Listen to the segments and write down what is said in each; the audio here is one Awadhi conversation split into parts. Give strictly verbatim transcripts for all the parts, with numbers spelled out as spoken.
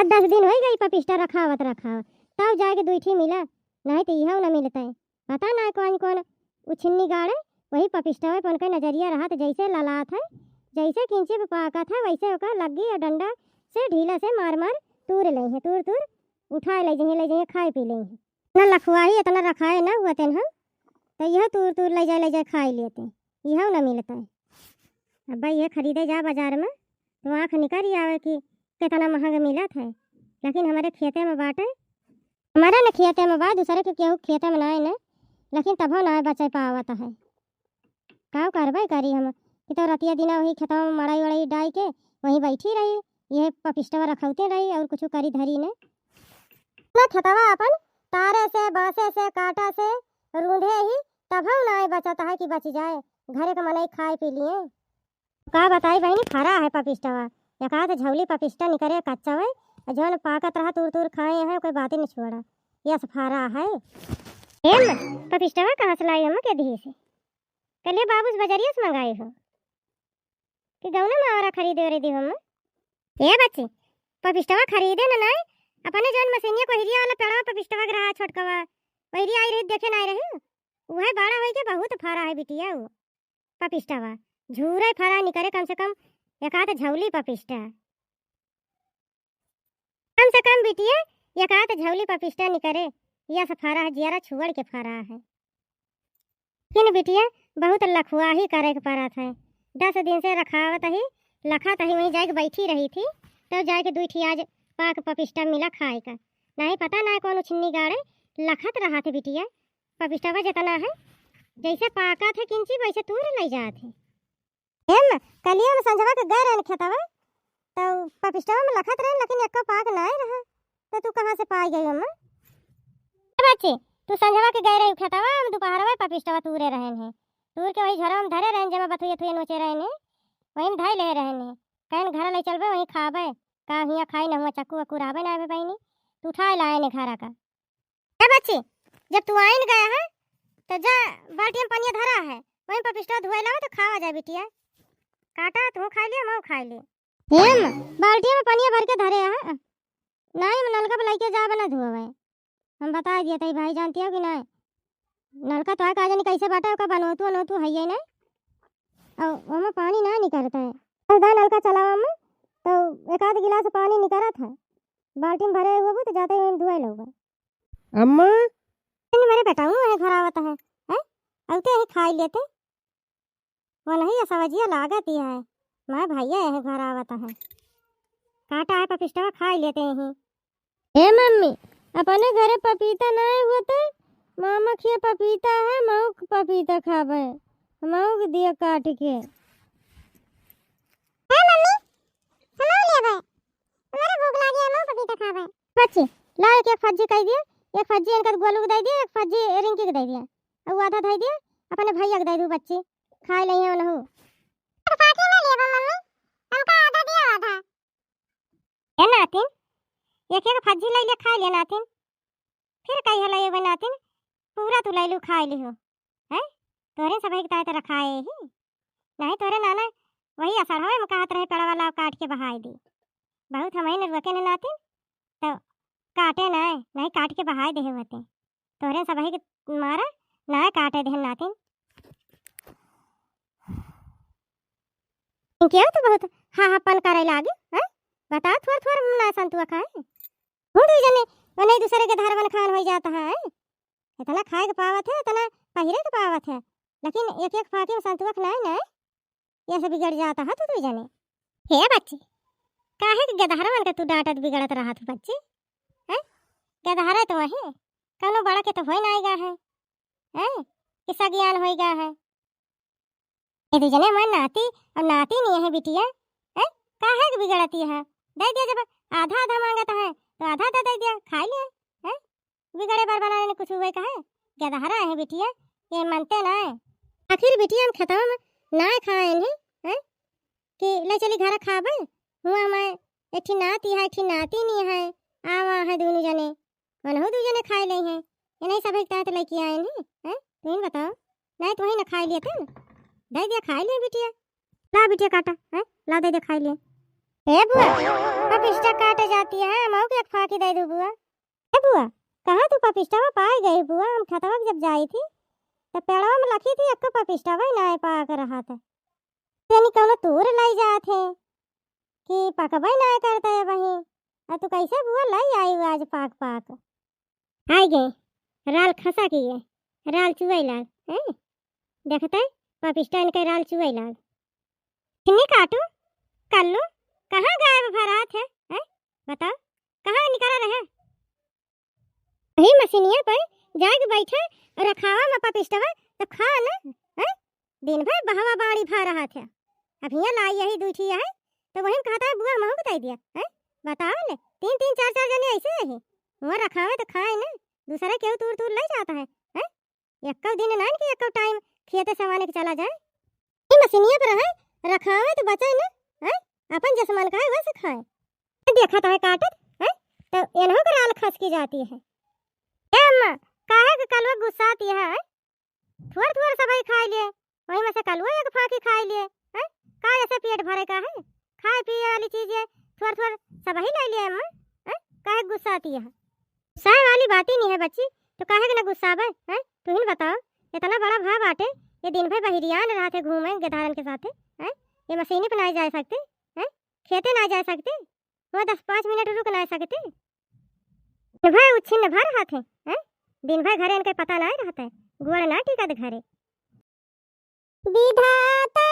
दस दिन होइ गई पपिस्टा रखावत रखावत, तब जाके दुइ ठी मिला, नाहीं त इहउ न मिलतइ। पता नाहीं कौन कौन उछिन्नी गाड़े, वही पपिस्टवे पर उनके नजरिया रहत, जइसे ललात है, जइसे किंची पे पाकत है, वइसे ओका लग्गी अउर डंडा से ढीला से मार मार तूर लइहें, तूर तूर उठाए लइ जइहें, लइ जइहें, खाए पी लइहें। इतना लखवाही, इतना रखाए न हुअतेन हम, त इहउ तूर तूर लइ जाए, लइ जाए खाए लेते, इहउ न मिलतइ। अब भाई, इहे खरीदे जा बाजार में, तो आँख निकरि आवे कि कितना महँग मिलत है, लेकिन हमरे खेते में बाटे। हमरे न खेते में बा, दूसरे के केहू खेते में नाहीं न, लेकिन तबहु नाहीं बचे पावत है। का करबे करी हम कि तो रतिया दिना वही खेतवा में मड़ई वड़ई डाइ के वहीं बैठी रही, इहे पपिस्टवा रखौते रही अउर कुछ करी धरी न। न खेतवा अपन तारे से, बाँसे से, काँटा से रूँधे ही, तबहु नाहीं बचत है कि बचि जाए, घरे के मनई खाए पी लिए। का बताई बहिनी, फरा है पपिस्टवा, एकाध झौली पपिस्टा निकरे कच्चा है, अउर जौन पाकत रहा तूर तूर खाए हैं, कोई बात ही न छोड़ा, यस फरा है। एम, पपिस्टवा कहाँ से लाई हम के दिही से? कलिया बाबू से बजरिया से मंगाई हो कि गौना में आवारा खरीदे वरीदे हम? ए बच्ची, पपिस्टवा खरीदे न नाई, अपने जौन मशीनिया कोहिरिया वाला पेड़वा पपिस्टवा के रहा छोटकवा, वहिरी आई रही देखे नाई रही, उहे बड़ा होई के बहुत फरा है बिटिया उ। पपिस्टवा, झूरे फरा निकरे कम से कम एकाध झौली पपिस्टा। कम से कम बिटिया एकाध झौली पपिस्टा निकरे, यस फरा है, जियरा छुअड़ के फरा है। लेकिन बिटिया बहुत लखुआही करे के परत है। दस दिन से रखावत ही, लखत ही, वहीं जाइके बैठी रही थी, तब जाइके दुइ ठी आज पाक पपिस्टा मिला खाए का। नाहीं पता नाहीं कौन उछिन्नी गाड़े लखत रहत है बिटिया। पपिस्टवा जेतना है, जइसे पाकत है किंची, वइसे तूर लइ जात है। एम, कलिया में संझवा के गए रहन खेतवा, तो पपिस्टवा में लखत रहन, लेकिन एक्को पाक नाहीं रहा, तो तू कहाँ से पाइ गई अम्मा? ए बच्ची, तू संझवा के गए रही खेतवा, हम दुपहरवा पपिस्टवा तूरे रहन है, तूर के वही झरवा में धरे रहन, जेमा बथुए थुए नोचे रहन है, वहीं में धइ ले रहन है, कहन घर लइ चलबे, वहीं खाबे, का हियाँ खाई न हुआ, चक्कू वक्कू रहबे ना बे बहिनी, तू उठाए लाए ने घरा का। ए बच्ची, जब तू आइन गया है, तो जा, बाल्टी में पनिया धरा है, वहीं पपिस्टा धोए लाओ तो खावा जाए बिटिया। काटा, तू खाइ लिया, मऊ खाइ ले। एम, बाल्टी में पनिया भर के धरे है, नाहीं, हम नलका पे लइके जाबे ना धोवे। हम बताइ दिया तई भाई, जानती हो कि नाहीं? नलका तो है, का जानी कैसे बाटे, ओका बनोतू अनोतू है ये नाहीं, और ओमा पानी ना निकरत है। और दा नलका चलावा में, तो एकाध गिलास पानी निकरत है, बाल्टी में भरे हुए तो जाते ही धोए लोग। अम्मा। तनी मरे बेटा, ऊ है घर आवत है, हैं? अउते ही खाइ लेते। वो नहीं, ये सवजिया लागत ही है। मैं भैया यही घर आवत है। काटा है पपिस्टवा, खाइ लेते ही। ए मम्मी, अपने घरे पपीता नहीं होते? मामा खिया पपीता है, मऊ के पपीता खाबे। मऊ के दिया काट के। ए मम्मी, हमहू लेबे। हमारा भूख लागी, हमहू पपीता खाबे। बच्ची, ला एक, एक फज्जी कइ दिया, एक फज्जी इनका गोलू के दइ दिया, एक फज्जी रिंकी के दइ दिया, और आधा धइ दिया, अपने भैया के दइ दू बच्ची, खाइ लइहें उनहू। तो पाकी ना लेबो मम्मी, हमका आधा दिया आधा। ए नातिन, एक एक फज्जी लइ ले खाइ ले नातिन, फिर कहिया लइ लेबे नातिन, पूरा तू लइ लू खाइ लिहो, हैं? तोहरे सबही के ताई त रखाए ही। नाहीं तोहरे नाना वही असड़वे में कहत रहे, पेड़वा लाओ काट के बहाइ दी। बहुत हमही न रुके न नातिन, तो काटे नाहीं, नाहीं काट के बहाइ देहे होते। तोहरे सबही के मारा नाहीं काटे देहन नातिन। क्यों तो बहुत हाहापन करे लागे, हैं? बताओ, थोर थोर ना संतुआ खाए। हम दुइ जने ओने दूसरे के धारवन खान होइ जात है, हैं? इतना खाए के पावत है, इतना पहिरे के पावत है, लेकिन एक एक फाकी में संतुआ के नाहीं, नाहीं, ये से बिगड़ जात है तू दुइ जने। हे बच्ची, काहे के गदहरवन के तू डांटत बिगड़त रहत हो बच्ची? हैं? गदहरे तो वही, कौनो बड़ा के तो होए नाहीं गा है, हैं? कि सगियान होए गा है। ए दुइ जने हमार नाती और नातिन है बिटिया, हैं? काहे के बिगड़ती है? दइ दिया, जब आधा आधा मांगत है, तो आधा आधा दइ दिया, खाइ लिया, हैं? बिगड़े बर बनाने कुछ हुए कहे? गदहरा है बिटिया, ये मनते नाहीं। आखिर बिटिया हम खेतवा में नाहीं खाएन ही, हैं? कि ले चली घरा खाबे, हुआ मैं एक ठी नाती है, एक ठी नातिन है, आवा है दुनू जने। मनहु दुइ जने खाइ लइहें। ये नाहीं सबही के ताई त लइके आएन ही, हैं? तुहीं बताओ। नाहीं तुहीं न खाइ लेते न। दइ दिया खाइ ले बिटिया। ला बिटिया काटा, हैं? ला दइ दिया खाइ ले। ए बुआ, पपिस्टा काटे जाती है, हमहू के एक फाँकी दइ दू बुआ। ए बुआ, कहाँ तू पपिस्टवा पाइ गई बुआ? हम खेतवा के जब जाई थी, त पेड़वा में लखी थी, एक्को पपिस्टवा ही नाहीं पाक रहत है। तनी कउनो तूर लइ जात है कि पकबइ नाहीं करत है वहीं। अब तू कइसे बुआ लइ आई आज पाक पाक? आइ गए, राल खसा किए, राल चुअइ लाग, हैं? देखत है, पपिस्टा इनके राल चुअइ लाग। छिन्नी काटू, कल्लू, कहाँ गायब भरात है, हैं? बताओ, कहाँ निकरा रहे? वही मशीनिया पे जाके बैठे और रखावा में पपिस्टवा तो खा न, हैं? दिन भर बहवा बाड़ी भा रहत है। अब हियाँ लाई यही दुइ ठी है, तो वही कहत है, "बुआ, हमहू बताइ दिया, हैं? बताओ ले, तीन तीन चार चार जने ऐसे है, वहाँ रखावे तो खाए न, दूसरे केहू तूर तूर लइ जात है, हैं? एक्को दिन नाहीं कि एक्को टाइम खेते सवाने के चला जाए।" ई मशीनिया पर है, रखावे तो बचे न, हैं? अपन जस मन खाए, वस खाए। देखत है काटत, हैं? तो एनहू के राल खसकी जाती है। ए अम्मा, काहे के कलुआ गुस्साती है, हैं? थोड़ थोड़ सबही खाइ लिए, वही में से कलुआ एक फाँकी खाइ लिए, हैं? का ऐसे पेट भरे का है? खाए पिए वाली चीज है, थोड़ थोड़ सबही लइ लिए अम्मा, हैं? काहे गुस्साती है? गुस्साए वाली बात ही नहीं है बच्ची, तो काहे के ना गुस्साबे, हैं? तू ही न बताओ, इतना बड़ा भा बाटे, ये दिन भर बहिरियान रहत है घूमे गेदारन के साथे, हैं? ये मशीनी पे नाहीं जाइ सकते, हैं? खेते नाहीं जाइ सकते, वहाँ दस पाँच मिनट रुक नाहीं सकते? दिन भर उच्छिन्न भर रहत है, हैं? दिन भर घरे इनके पता नाहीं रहत है, गोड़ नाहीं टिकत घरे। विधाता,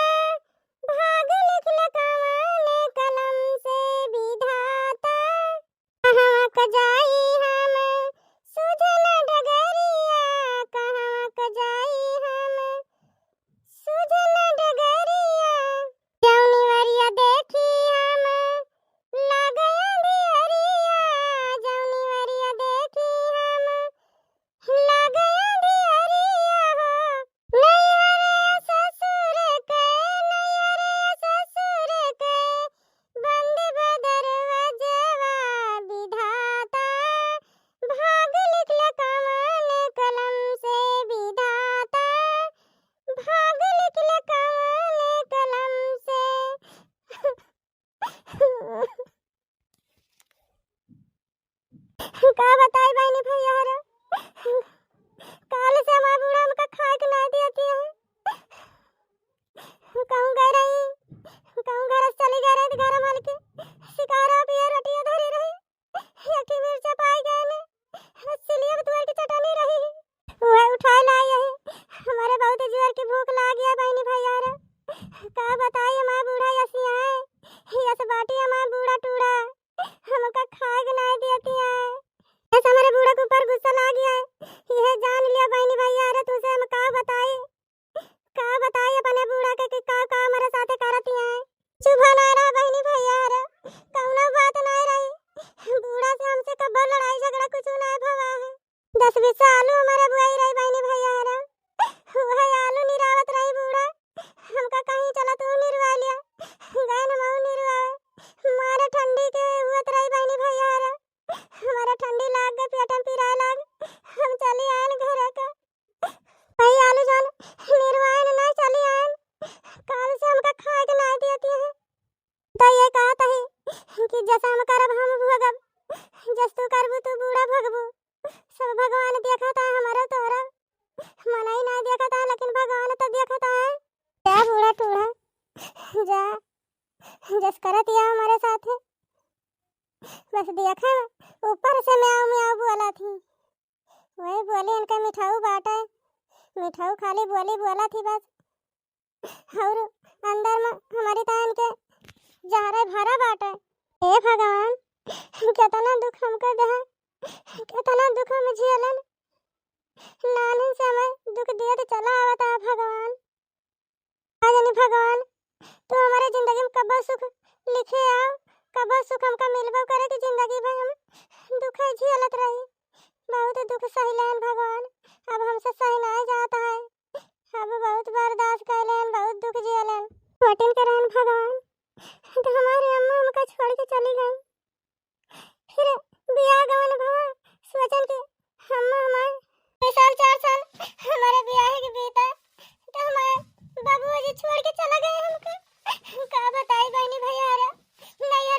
भाग लिखल कवन कलम से विधाता। कहवा क जाई हम सुझल डगरिया, कहवा क जाई हम सुझल डगरिया। जौनी वरिया देखी हम लागे अंधियरिया, जौनी वरिया देखी हम लागे अंधियरिया हो। नैहर ससुर के, नैहर ससुर के, बंद बा दरवजवा विधाता, भाग लिखल कवन कलम से विधाता, भाग लिखल कवन कलम से। का बताई बहिनी भैया रे, काल से हमार बूढ़ा हमका खाए के नाहीं देती है। कहूँ गए रही, कहूँ घर से चली गए रही, तो घर माल के शिकार पिए रोटिया धरी रही, एक ही मिर्चा पाई गए ने, सिलिया बतुआ के चटनी रही, वह उठाए लाई है। हमारे बहुत जोर की भूख लाग गया बहिनी भैया रे, का बताई हमार बूढ़ा यसिया है, यस बाटी हमार बूढ़ा टूढ़ा, हमका खाए के नाहीं देती है। बस हमारे बूढ़ा के ऊपर गुस्सा लाग गया है, यह जान लिया बहिनी भैया रे, तुझसे हम का बताई, का बताई अपने बूढ़ा के कि का का हमारे साथे करती है। चुप ना रहा बहिनी भैया रे, कौनो बात नाहीं रही, बूढ़ा से हमसे कब्बो लड़ाई झगड़ा कुछ नाहीं भवा है। दस बीस आलू हमारे बुआई रही बहिनी भैया रे, वह आलू निरावत रही बूढ़ा, हमका कहीं चला तू निरवा लिया, गए न मऊ निरवावे, मारे ठंडी के हुअत रही बहिनी भैया रे, हमारे ठंडी लाग गए, पेट में पिराए लाग, हम चली आयन घरे का। वही आलू जौन निरवाए न नाहीं चली आयन, काल से हमका खाए के नाहीं देती है। तो ये कहत है कि जस हम करब हम भोगब, जस तू करबू तू बूढ़ा भोगबू। सब भगवान देखत है हमारा तोहरा, मनई नाहीं देखत है लेकिन भगवान तो देखत है। जा बूढ़ा टूढ़ा, जा, जस करत या हमारे साथे, बस देखे ऊपर से म्याऊ म्याऊ बोला थी। वही बोली इनका मिठाऊ बाटे, मिठाऊ खाली बोली बोला थी बस। और अंदर में हमारी तान के जहरे भरा बाटे। हे भगवान, कितना दुख हमको दे, कितना दुख हम झेलन। नानी से हमें दुख दिए तो चला आवता है भगवान। का जानी भगवान, तू हमारे जिंदगी में कब्बो सुख लिखे आओ, कब्बो सुख हमका मिलबो करे कि जिंदगी भर हम दुख झेलत रही। बहुत दुख सहिलेन भगवान, अब हमसे सही नहीं जाता है। अब बहुत बर्दाश्त कैलेन, बहुत दुख झेलेन। वटिन के रहन भगवान, तो हमारे अम्मा हमका छोड़ के चली गई। फिर बियाह गवन भवा, सोचन कि हम हमार तीन साल, चार साल हमारे बियाह के बीता, तो हमारे बाबूजी छोड़ के चला गए हमका। का बताई बहिनी भैया रे, नहीं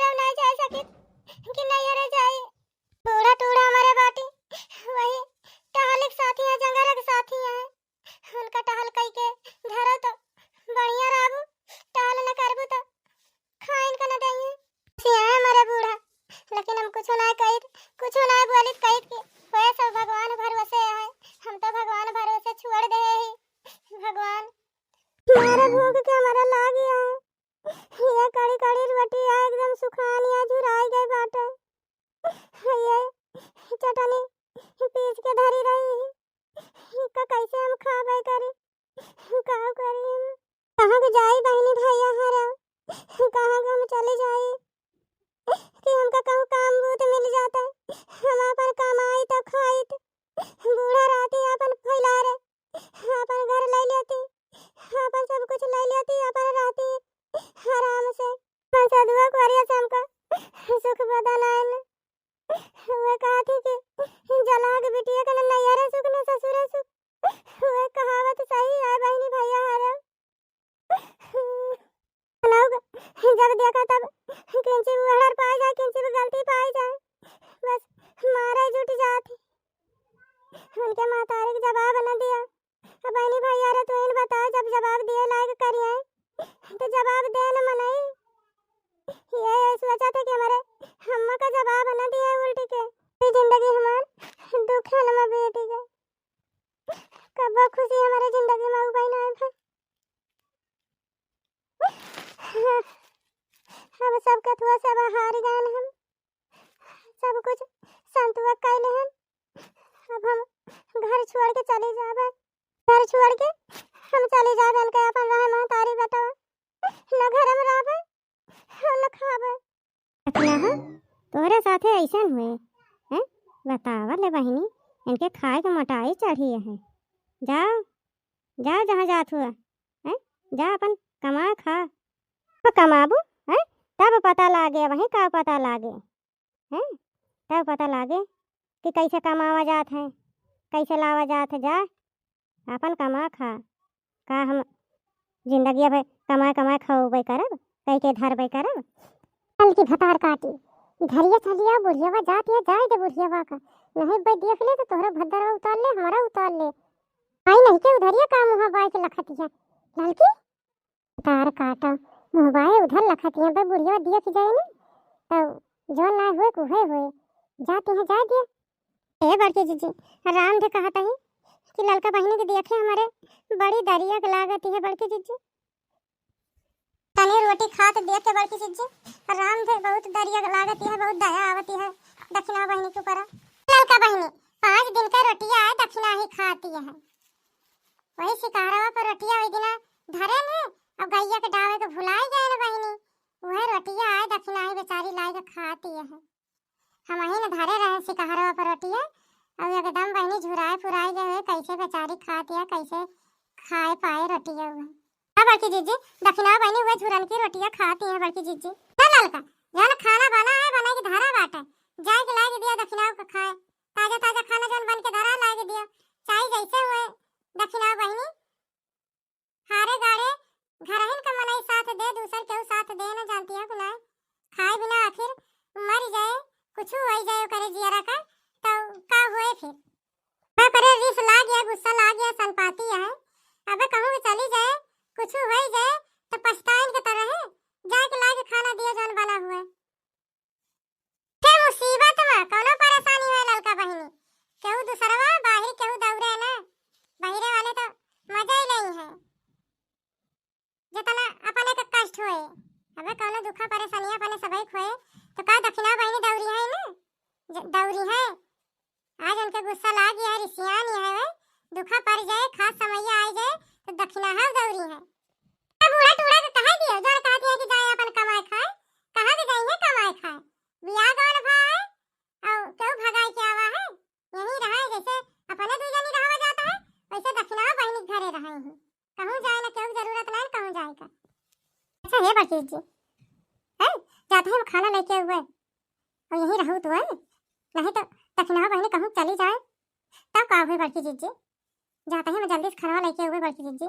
लेकिन हम कुछ ना कहित, कुछ ना बोलित, कहित कि होए सब भगवान भरोसे है। हम तो भगवान भरोसे छोड़ दे ही। भगवान, मारे भूख के हमारा लाग गया है। ये कड़ी कड़ी रोटी है, एकदम सुखान या झुराई गई बाटे। ये चटनी पीस के धरी रही है, का कैसे हम खाबे करी, का करी हम? कहाँ के जाई बहिनी भैया हरा, कहाँ के हम चले जाई कि हमका कहूँ काम बूत मिल जाता, हम अपन कमाई तो खाइत, बूढ़ा रहती अपन फैला रे, अपन घर ले लेती, अपन सब कुछ ले लेती, अपन रहती आराम से। अपन सधुआ कुआरिया से हमका सुख बदल आयल। वो कहा थी कि जलाग बिटिया के न नैहरे सुख न ससुरे सुख। वो कहावत सही है बहिनी भैया हरा। लोग जब देखा तब किंची उहड़र पाई जाए, किंची भी गलती पाई जाए, बस मारे जुट जात ही। उनके महतारी के जवाब न दिया। अब बहिनी भैया रे, तू इन बताओ, जब जवाब दिए लायक करिए तो जवाब दे न मनई। ये, ये सोचा था कि हमारे अम्मा का जवाब न दिए उल्टी के। ये जिंदगी हमार दुखे न में बीत गए। कब्बो खुशी हमारे जिंदगी में उबई ना आए। अब सब कथुआ से अब हार गए हम, सब कुछ संतुआ कैले हम। अब हम घर छोड़ के चले जाबे, घर छोड़ के हम चले जाबे, इनके अपन रहे महतारी बेटवा, न घर में रहबे, न खाबे। रखना है, तोहरे साथे ऐसन हुए, हैं? बतावा ले बहिनी, इनके खाए के मोटाई चढ़ी है। जाओ, जाओ जहाँ जात हुआ, हैं? जा अपन कमा खा। अब कमाबू, हैं? तब पता लागे, वहीं का पता लागे, हैं? तब पता लागे कि कैसे कमावा जात है, कैसे लावा जात है। जा, आपन कमा खा। का हम जिंदगी भर कमाए कमाए खवबे करब, कई के धरबे करब? चल की भतार काटी, धरिया चलिया, बुढ़ियावा जात या, जाए दे बुढ़ियावा का। नहीं बे देख ले तो तोहरा भद्दरवा उतार ले, हमारा उतार ले। आई नहीं के उधरिया का मुँह बाय के लखतिया। ललकी, भतार काटा, मुँह बाय उधर लखतिया, बे बुढ़ियावा देख जाए ना, तो जो ना हुए, कुहे हुए। जाती है, जाए दिया। ए बड़की जिज्जी, रामधे कहत ही कि ललका बहिनी के देखे हमरे बड़ी दरिया के लागत है बड़की जिज्जी। तनी रोटी खात देख के बड़की जिज्जी, रामधे बहुत दरिया के लागत है, बहुत दया आवत है दखिना बहिनी के ऊपर। ललका बहिनी, पाँच दिन का रोटिया है दखिना ही खाती है। वही सिकहरवा पर रोटिया वही दिना धरे ने, अब गैया के डावे के भुलाई गए न बहिनी। वह रोटिया है दखिना ही बेचारी लाई के खाती है। हमही न धरे रहे सिकहरवा पर रोटिया, अब एकदम बहिनी झुराए पुराए गए हुए, कैसे बेचारी खाती है, कैसे खाए पाए रोटिया हुए। हाँ बड़की जिज्जी, दखिना बहिनी हुए झुरन की रोटिया खाती है बड़की जिज्जी। ना ललका, जौन खाना बना है, बना के धरा बाटे, जाए के लाए के दिया दखिना के खाए, ताजा ताजा खाना जौन बन के धरा लाए के दिया, चाहे जैसे हुए दखिना बहिनी। हारे गाड़े घरहिन का मनई साथ दे, दूसर केहू साथ दे न जानती है कि नाय। खाए बिना आखिर मर जाए, कुछ हो जाए ओकरे जियरा का, तो का होए फिर? का करे, रिस लाग या गुस्सा लाग या सनपाती है। अबे कहूँ के चली जाए, कुछ हो जाए तो पछताइन के तरह है, जाए के लाए के खाना दियो जौन बना हुए। हे मुसीबत में कौनो परेशानी है ललका बहिनी, केहू दूसरवा बाहिर केहू दौड़े ना, बहिरे वाले तो मजा ही नहीं है, जितना अपने के कष्ट होए। अबे कौनो दुखा परेशानी अपने सबई खोए, तो का दखिना बहिनी दौड़ी है ना, ज-, दौड़ी है। आज उनके गुस्सा लाग गया है, रिसियान ही है वे, दुखा पड़ जाए, खास समैया आ जाए, तो दखिना है दौड़ी है। अब बूढ़ा टूढ़ा के कहे दियो, जौन कहती है कि जाए अपन कमाए खाए, कहाँ के जाइए कमाए खाए? बियाह गौन भा है, और केहू भगाए के आवा है? यहीं रहा है, जैसे अपने दू जनी रहा जाता है, वैसे दखिना बहिनी के घरे रहे हैं। कहूँ जाए ना, केहू के जरूरत नहीं, कहूँ जाए का। अच्छा हे बड़की जी, है जाते हैं वो खाना लेके हुए, और यहीं रहू तो है, नहीं तो दखिना बहिनी कहूँ चली जाए, तब का हुए बड़की जीजी? जाते हैं, मैं जल्दी से खाना लेके हुए बड़की जीजी।